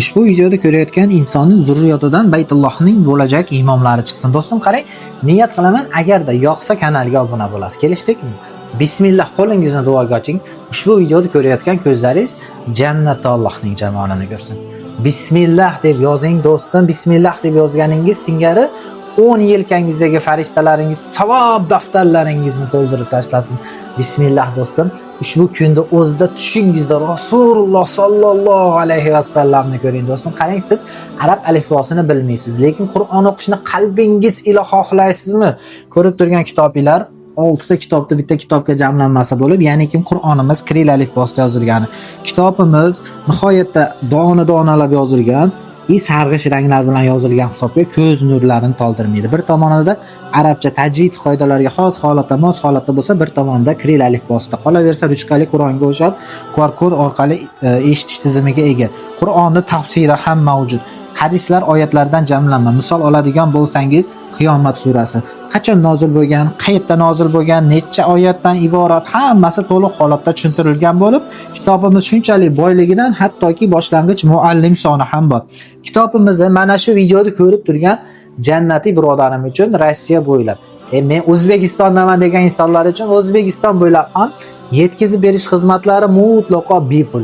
Ushbu videoda ko'rayotgan insonning zurriyotidan Baytullohning bo'lajak imomlari chiqsin. Do'stim, qarang, niyat qilaman, agarda yoqsa kanalga obuna bo'lasiz. Kelishdikmi? Bismillah, qo'lingizni duoga oching. Ushbu videoni ko'rayotgan ko'zlaringiz jannatda Allohning jamolini ko'rsin. Bismillah deb yozing, do'stim. Bismillah deb yozganingiz singari 10 yelkangizdagi farishtalaringiz savob daftarlaringizni to'ldirib tashlasin. Bismillah, do'stim. Ushbu kunda o'zida tushingizda Rasululloh sollallohu alayhi vasallamni ko'ring, do'stim. Qarang, siz arab alifbosini bilmaysiz, lekin Qur'on o'qishni qalbingiz ila xohlaysizmi? Ko'rib turgan kitoblar 6 ta kitobni bitta kitobga jamlanmasi bo'lib, ya'ni kim Qur'onimiz kirill alifbosida yozilgani. Kitobimiz nihoyatda dona donalab yozilgan и sarg'ish ranglar bilan yozilgan hisobga ko'z nurlarini toldirmaydi. Bir tomonida arabcha tajvid qoidalariga xos holatda, mos holatda bo'lsa, bir tomonida kirill alifbosida. Qolaversa, ruchkali Qur'onga o'xshab QR kod orqali eshitish tizimiga ega. Qur'onni tafsiri ham mavjud. Hadislar, oyatlardan jamlanma. Misol oladigan bo'lsangiz, Qiyomat surasi qachon nozil bo'lgan, qayerda nozil bo'lgan, necha oyatdan iborat, hammasi to'liq holatda tushuntirilgan bo'lib, kitobimiz shunchalik boyligidan hattoki boshlang'ich muallim soni ham bor. Kitobimizni mana shu videoda ko'rib turgan jannatiy birodarim uchun Rossiya bo'ylab, men O'zbekistondaman degan insonlar uchun O'zbekiston bo'ylab ham yetkazib berish xizmatlari mutlaqo bepul.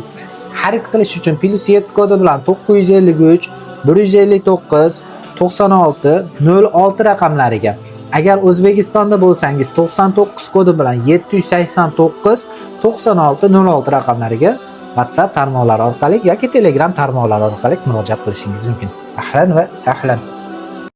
Xarid qilish uchun +7 kodi bilan 953 159 96 06 raqamlariga. Agar O'zbekistonda bo'lsangiz, 99 kodi bilan 789 96 06 raqamlariga WhatsApp tarmoqlari orqali yoki Telegram tarmoqlari orqali murojaat qilishingiz mumkin. Ahlan va sahlan.